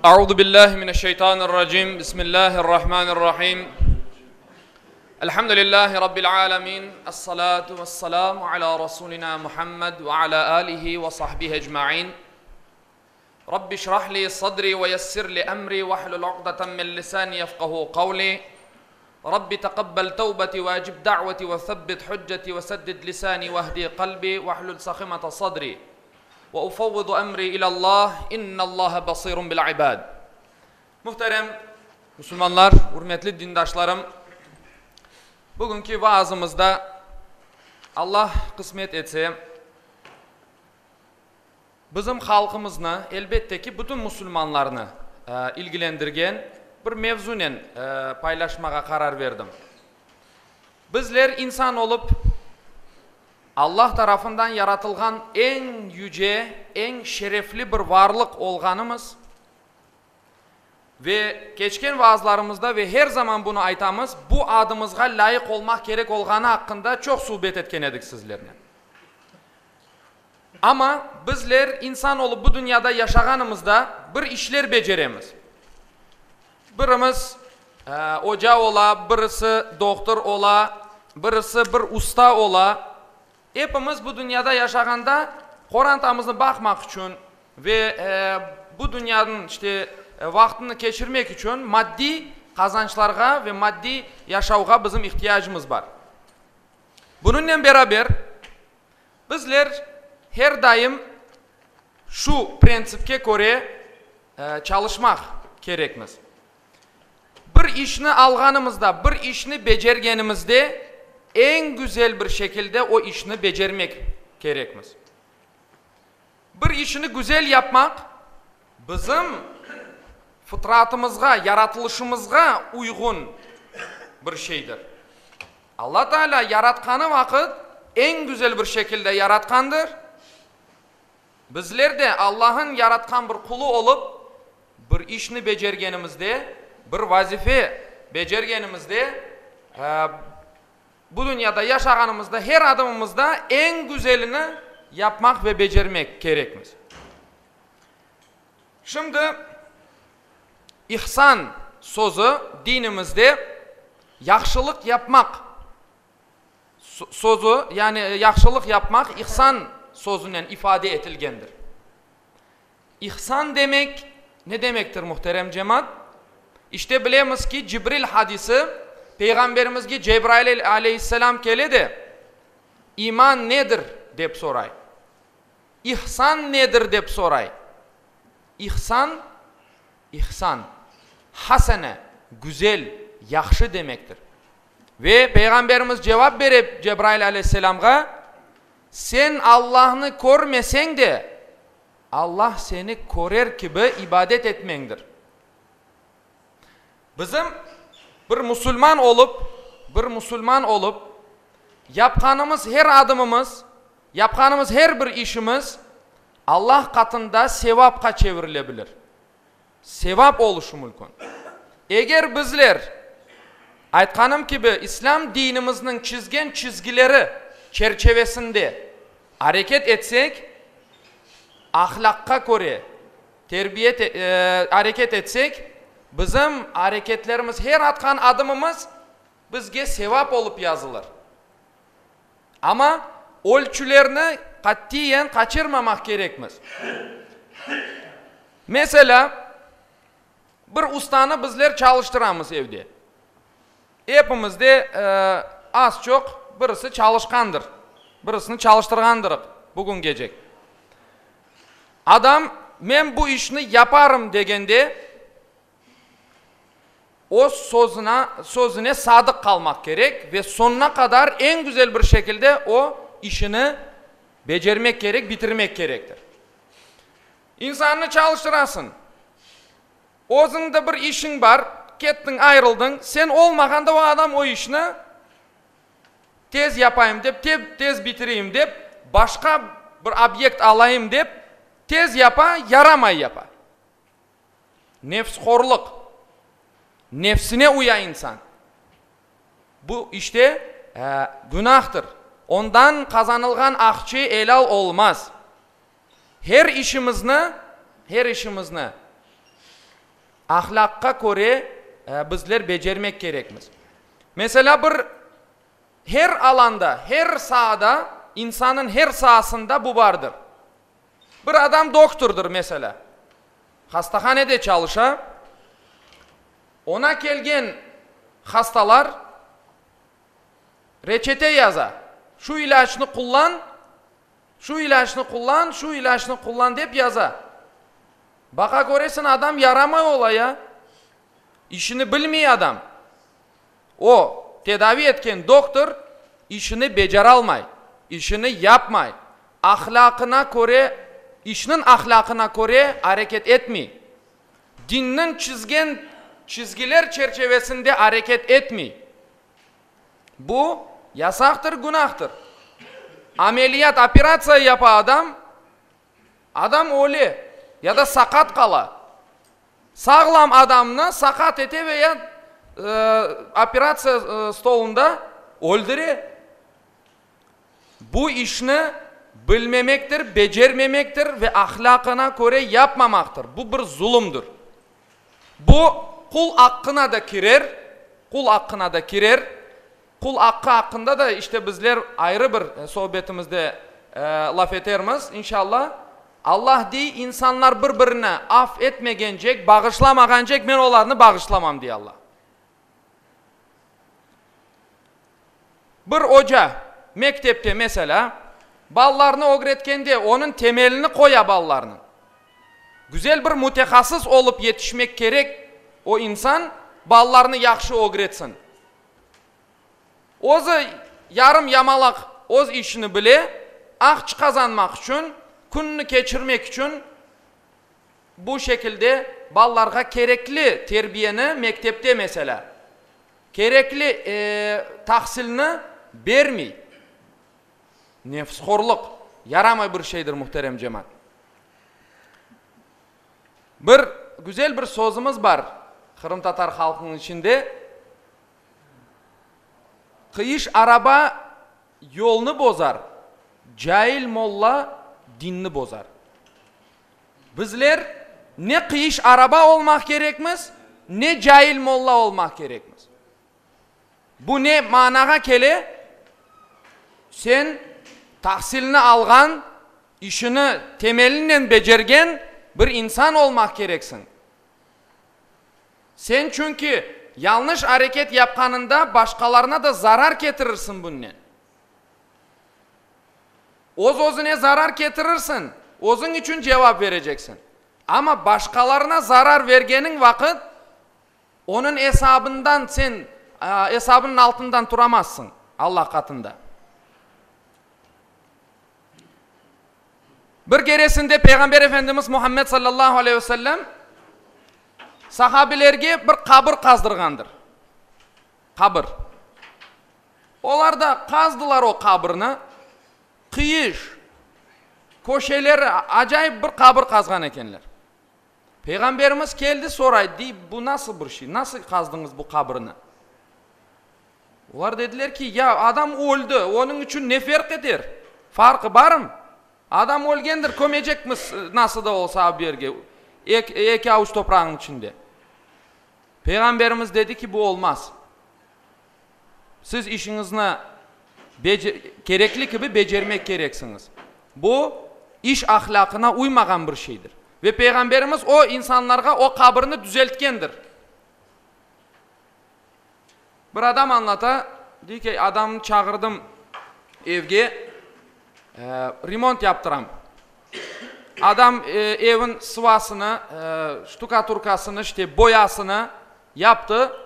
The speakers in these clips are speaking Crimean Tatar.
Euzu billahi mineşşeytanirracim. Bismillahirrahmanirrahim. Elhamdülillahi rabbil alamin. Essalatu vesselamu ala rasulina Muhammed ve ala alihi ve sahbihi ecmaîn. Rabbi şrah li sadri ve yessir li emri vahlul uqdeten min lisani yefqahu kavli. Rabbi teqabbel tevbeti ve ecib da'veti ve sebbit hücceti ve seddid lisani ve ehdi kalbi vahlul sahimete sadri. Ve ufevvidu emri ilallah innallaha basirun bil ibad. Muhterem musulmanlar, ürmetli dindaşlarım, bugünki vaazımızda Allah qısmet etse, bizim halqımıznı, elbette ki, bütün musulmanlarnı ilgilendirgen bir mevzunen paylaşmağa qarar berdim. Bizler insan olıp, Allah tarafından yaratılğan eñ yüce, eñ şerefli bir varlıq olğanımız ve keçken vaazlarımızda ve her zaman bunı aytamız, bu adımızğa lâyıq olmaq kerek olğanı aqqında çoq suhbet etken edik sizlernen. Amma bizler insan olıp bu dünyada yaşağanımızda bir işler beceremiz. Birimiz oca ola, birisi dohtur ola, birisi bir usta ola. Epimiz bu dünyada yaşağanda qorantamıznı baqmaq içün ve bu dünyanıñ işte vaqtını keçirmek içün maddiy qazançlarğa ve maddiy yaşavğa bizim ihtiyacımız bar. Bunıñnen beraber Bizler her daim şu prentsipke köre çalışmaq kerekmiz. Bir işni alğanımızda, bir işni becergenimizde eñ güzel bir şekilde o işni becermek kerekmiz. Bir işni güzel yapmaq bizim fıtratımızğa, yaratılışımızğa uyğun bir şeydir. Alla Teala yaratqanı vaqıt eñ güzel bir şekilde yaratqandır. Bizler de Allah'ın yaratqan bir qulu olıp, bir işni becergenimizde, bir vazife becergenimizde, bu dünyada yaşağanımızda her adımımızda eñ güzelini yapmaq ve becermek kerekmiz. Şimdi ihsan sözü dinimizde yahşılıq yapmaq sözü, yani yahşılıq yapmaq ihsan sözünen ifade etilgendir. İhsan demek ne demektir, muhterem cemaat? İşte bilemiz ki, Cibril hadisi, Peyğamberimizge Cebrail aleyhisselam kele de, İman nedir? dep soray. İhsan nedir dep soray. İhsan, ihsan, hasene, güzel, yahşı demektir. Ve Peyğamberimiz cevap bere Cebrail aleyhisselamğa, Sen Allahnı körmeseñ de, Allah seni körer kibi ibadet etmeñdir. Bizim bir musulman olıp, bir musulman olıp, yapqanımız her adımımız, yapqanımız her bir işimiz Allah qatında sevapqa çevirile bilir. Sevap oluşı mülkün. Eger bizler, aytqanım kibi, İslâm dinimizniñ çizgen çizgileri çerçevesinde areket etsek, ahlâqqa köre terbiye areket etsek, bizim areketlerimiz, her atqan adımımız bizge sevap olıp yazılır. Amma ölçülerni qatiyen qaçırmamaq kerekmiz. Meselâ, bir ustanı bizler çalıştıramız evde. Epimizde az-çoq birisi çalışqandır, birisini çalıştırğandırıq bugüngecek. Adam, men bu işni yaparım degende, o sözüna, sözüne sadıq qalmaq kerek ve soñuna qadar eñ güzel bir şekilde o işini becermek kerek, bitirmek kerektir. İnsannı çalıştırasıñ, özüñde bir işiñ bar, kettiñ, ayrıldıñ, sen olmağanda o adam o işni tez yapayım dep, tez bitireyim dep, başqa bir obyekt alayım dep, tez yapa, yaramay yapa. Nefshorlıq, nefsine uya insan. Bu işte günahtır. Ondan qazanılğan aqçı elâl olmaz. Her işimizni, her işimizni. Ahlâqqa köre bizler becermek kerekmiz. Meselâ, bir her alanda, her saada, insanıñ her saasında bu bardır. Bir adam doktordır, meselâ, hastahanede çalışa, oña kelgen hastalar reçete yaza, şu ilâcnı qullan, Şu ilâcnı qullan, şu ilâcnı qullan dep yaza. Baqa köresiñ, adam yaramay ola ya. İşini bilmey adam. O, tedavi etken doktor işini beceralmay, işini yapmay, ahlâqına köre, işniñ ahlâqına köre areket etmey. Dinniñ çizgen çizgiler çerçevesinde areket etmey. Bu, yasaqtır, günahtır. Ameliyat, operatsiya yapa adam, adam öle ya da saqat qala. Sağlam adamnı saqat ete ve ya operatsiya stolunda öldüre. Bu işni bilmemektir, becermemektir ve ahlâqına köre yapmamaqtır. Bu bir zulumdır. Bu qul aqqına da kirer, qul aqqına da kirer. Qul aqqı aqqında da işte bizler ayrı bir sohbetimizde laf etermiz, inşallah. Allah dey, insanlar bir-birini af etmegencek, bağışlamağancek men olarnı bağışlamam, dey Allah. Bir oca mektepte, meselâ, balalarnı ögretkende, onıñ temelini qoya balalarnıñ. Güzel bir mütehassıs olıp yetişmek kerek o insan, balalarnı yahşı ögretsin. Özü yarım-yamalaq öz işini bile, aqç qazanmaq içün, künni keçirmek içün Bu şekilde balalarğa kerekli terbiyeni mektepte, meselâ, kerekli tahsilni bermey. Nefshorluq, yaramay bir şeydir, muhterem cemaat. Bir güzel bir sözümiz bar qırımtatar halqınıñ içinde, Qıyış araba yolnı bozar, cail molla dinni bozar. Bizler ne qıyış araba olmaq kerekmiz, ne cail molla olmaq kerekmiz. Bu ne manağa kele? Sen tahsilni alğan, işini temelinen becergen bir insan olmaq kereksiñ. Sen çünki yañlış areket yapqanında başqalarına da zarar ketirirsiñ bunnen. Öz-özüne zarar ketirirsiñ, özüñ içün cevap bereceksiñ. Amma başqalarına zarar vergeniñ vaqıt, onıñ esabından sen, esabınıñ altından turamazsıñ Allah qatında. Bir keresinde Peyğamber Efendimiz Muhammed sallallahu aleyhi ve sellem sahabilerge bir qabır qazdırğandır. Qabır. Olar da qazdılar o qabırnı, qıyış, köşeleri, acayip bir qabır qazğan ekenler. Peyğamberimiz keldi, soray, dey, bu nasıl bir şey, nasıl qazdıñız bu qabırnı? Olar dediler ki, ya adam öldi, onıñ içün ne ferq eter, farqı barmı? Adam ölgendir, kömecekmiz nasıl da olsa bu yerge, eki avuç toprağınıñ içinde. Peyğamberimiz dedi ki, bu olmaz. Siz işiñizni kerekli kibi becermek kereksiñiz. Bu, iş ahlâqına uymağan bir şeydir. Ve Peyğamberimiz o insanlarğa o qabirni düzeltkendir. Bir adam añlata, dey ki, adamnı çağırdım evge, remont yaptıram. Adam evin sıvasını, ştukaturkasını, işte, boyasını yaptı.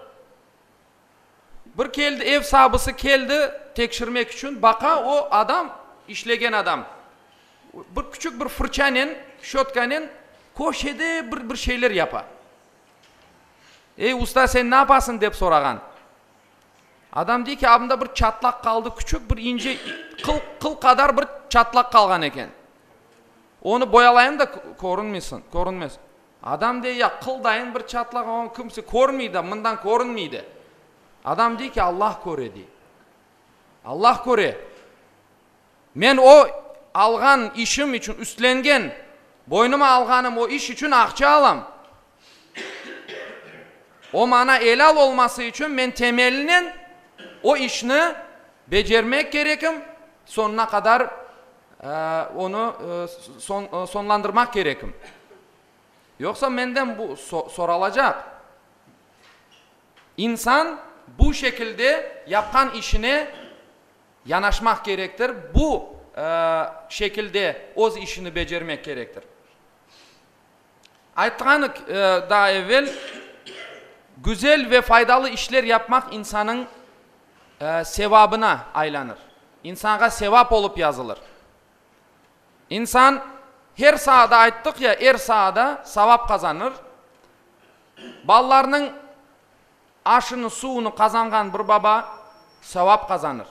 Bir keldi, ev saibisi keldi tekşirmek içün, baqa, o adam, işlegen adam, bir küçük bir fırçanen, şötkanen köşede bir bir şeyler yapa. Ey, usta, sen ne yapasıñ? dep sorağan. Adam dey ki, abında bir çatlaq qaldı, küçük bir ince qıl, qıl qadar bir çatlaq qalğan eken. Onı boyalayım da, körünmesin, körünmez. Adam dey, ya, qıldayın bir çatlaq, onı kimse körmey de, mından körünmey de. Adam dey ki, Allah köre, dey. Allah köre. Men o alğan işim içün, üstlengen, boynuma alğanım o iş içün aqça alam. O maña elâl olması içün men temelinen o işni becermek kerekim, soñuna qadar onı soñlandırmaq kerekim. Yoqsa menden bu soralacaq. İnsan bu şekilde yapqan işine yanaşmaq kerektir, bu şekilde öz işini becermek kerektir. Aytqanıq daa evel, güzel ve faydalı işler yapmaq insanıñ sevabına aylanır, insanğa sevap olıp yazılır. İnsan her saada, ayttıq ya, er saada savap qazanır. Balalarnıñ aşını, suvunı qazanğan bir baba sevap qazanır.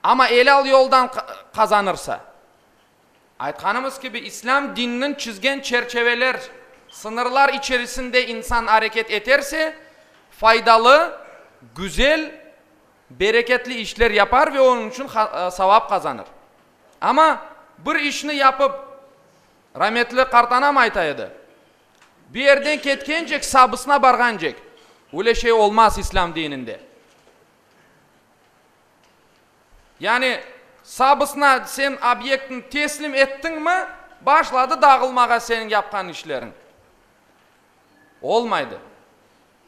Amma elâl yoldan qazanırsa, Aytqanımız kibi, İslâm dininiñ çizgen çerçeveler, sıñırlar içerisinde insan areket eterse, faydalı, güzel, bereketli işler yapar ve onıñ içün savap qazanır. Amma bir işni yapıp, rametli qartanam ayta edi, Bir yerden ketkencek, sabısına barğancek. Öyle şey olmaz İslâm dininde. Yani, sabısına sen obyektni teslim ettiñmi, başladı dağılmağa seniñ yapqan işleriñ. Olmaydı.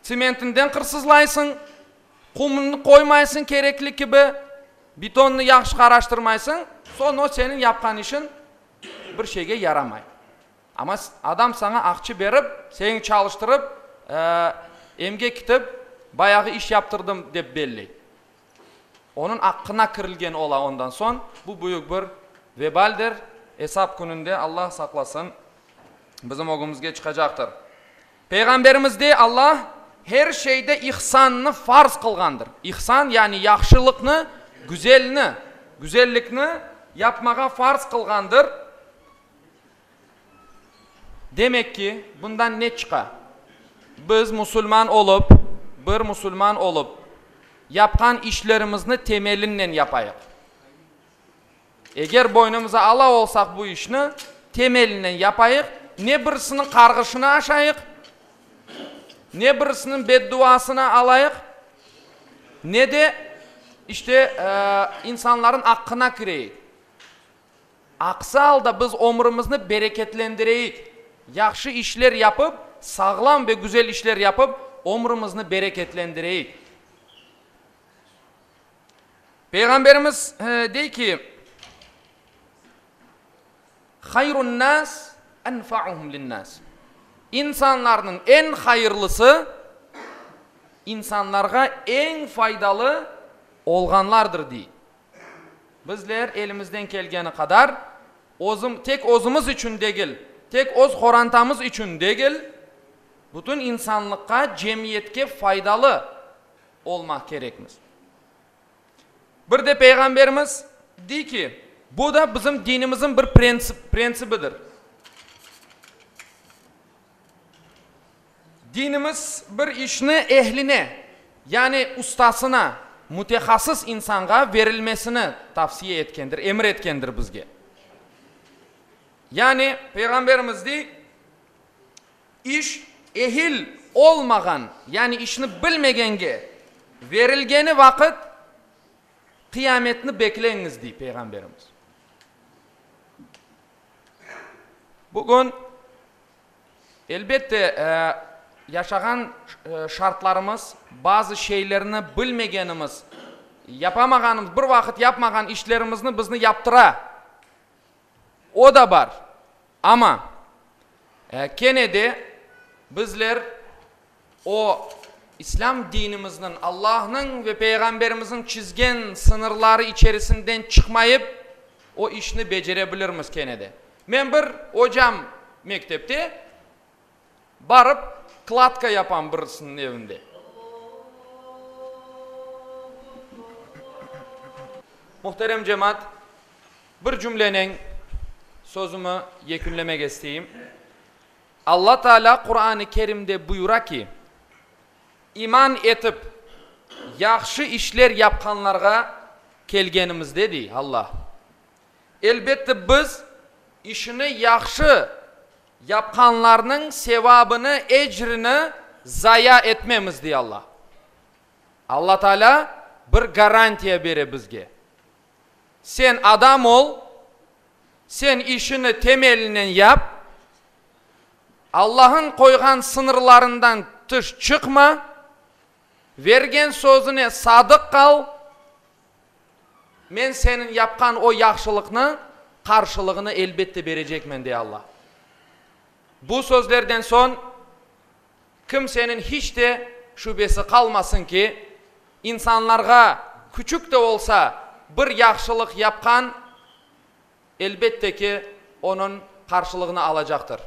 Tsementinden qırsızlaysıñ, qumnı qoymaysıñ kerekli kibi, betonnı yahşı qaraştırmaysıñ, soñ o seniñ yapqan işiñ bir şeyge yaramay. Amma adam saña aqçı berip, seni çalıştırıp, emge kitip, bayağı iş yaptırdım dep belley. Onıñ aqqına kirilgen ola ondan soñ. Bu büyük bir vebaldir. Esap kününde, Allah saqlasın, bizim ögümizge çıqacaqtır. Peyğamberimiz dey, Allah her şeyde ihsannı farz qılğandır. İhsan, yani yahşılıqnı, güzelni, güzellikni yapmağa farz qılğandır. Demek ki, bundan ne çıqa? Biz musulman olıp, bir musulman olıp, yapqan işlerimizni temelinen yapayıq. Eger boynumuza ala olsaq bu işni, temelinen yapayıq, ne birisiniñ qarğışını aşayıq, ne birisiniñ bedduasını alayıq, ne de, işte, insanların aqqına kireyik. Aqsı alda biz ömrümizni bereketlendireyik, yahşı işler yapıp, sağlam ve güzel işler yapıp, ömrümizni bereketlendireyik. Peyğamberimiz dey ki, Hayrun-nas enfa'uhum lin-nas. İnsanlarnıñ eñ hayırlısı, insanlarğa eñ faydalı olğanlardır, dey. Bizler elimizden kelgeni qadar, özüm, tek özümiz içün degil, tek öz qorantamız içün degil, bütün insanlıqqa, cemiyetke faydalı olmaq kerekmiz. Bir de Peyğamberimiz dey ki, bu da bizim dinimizin bir prentsibidir. Dinimiz bir işni ehline, yani ustasına, mütehassıs insanğa verilmesini tavsiye etkendir, emir etkendir bizge. Yani Peyğamberimiz dey, İş ehil olmağan, yani işni bilmegenge verilgeni vaqıt qıyametni bekleñiz, dey Peyğamberimiz. Bugün, elbette, yaşağan şartlarımız, bazı şeylerni bilmegenimiz, yapamağanımız, bir vaqıt yapmağan işlerimizni bizni yaptıra. O da bar. Amma, kene de bizler o İslâm dinimizniñ, Allahnıñ ve Peyğamberimizniñ çizgen sıñırları içerisinden çıqmayıp, o işni becere bilirmiz kene de. Men bir ocam mektepte, barıp kladka yapam birisiniñ evinde. Muhterem cemaat, bir cümlenen sözümi yekünlemek isteyim. Alla Teala Quran-ı Kerimde buyura ki, İman etip, yahşı işler yapqanlarğa kelgenimizde, dey Alla, elbette biz işini yahşı yapqanlarnıñ sevabını, ecrini. zaya etmemiz, dey Alla. Alla Taalâ bir garantiya bere bizge. Sen adam ol, sen işini temelinen yap, Allahıñ qoyğan sıñırlarından tış çıqma, vergen sözüne sadıq qal, Men seniñ yapqan o yahşılıqnı qarşılığını elbette berecekmen, dey Alla. Bu sözlerden soñ kimseniñ hiç de şübesi qalmasın ki, insanlarğa küçük de olsa bir yahşılıq yapqan, elbette ki, onıñ qarşılığını alacaqtır.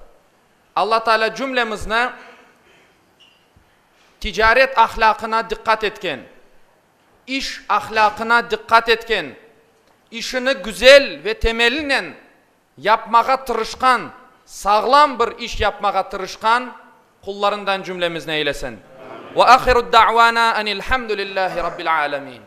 Alla Teala cümlemizni ticaret ahlâqına diqqat etken, iş ahlâqına diqqat etken, işini güzel ve temelinen yapmağa tırışqan, sağlam bir iş yapmağa tırışqan qullarından cümlemizni eylesin. Ve ahiru da'vana enilhamdülillahi rabbil alemin.